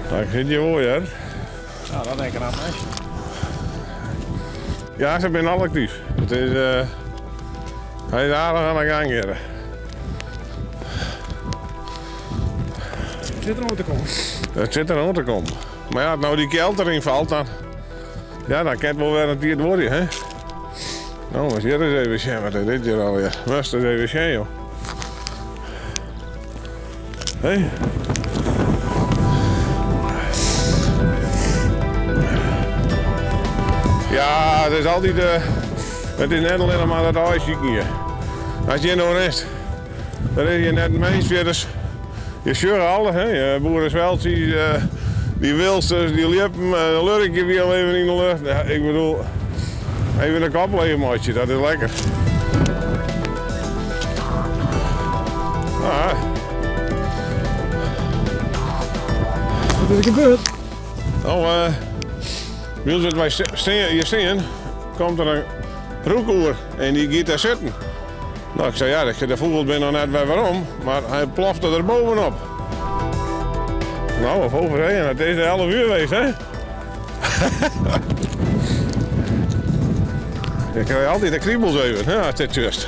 Nou, ik sit hjir wol, hear. Nou, dat is knap, hè? Ja, se binne al aktyf. It is, uh, hy is aardich oan de gang hjir. It sit der oan te kommen. It sit der oan te kommen. Mar ja, as no dy kjeld deryn falt, dan, ja, dan kin it wol wer in tiid duorje, hè? No, moatst hjir ris even sjen, wat is dit hjir alweer? Moatst ris even sjen, joh. Hé? Ja, it is altyd, uh, it is net allinnich mar dat aaisiken hjir. As hjir no rinst, dan is hjir net in mins fierders. Je sjogge alles, hè? Boeresweltsjes, eh, dy wilsters, dy ljippen, eh, de lurkje wie al even yn de lucht. Ja, ik bedoel, even de kop leech meitsje, dat is lekker. Ah. Wat is der gebeurd? Nou, uh, wylst wy stean, hjir stean, komt der in roek oer en dy giet dêr sitten. No, ik sei, ja, de fûgels binne noch net wer werom, mar hy plofte der bovenop. No, of overheen, it is 11 uur geweest, hè? Ik krijg altyd de kriebels even, hè, as dit sjochst.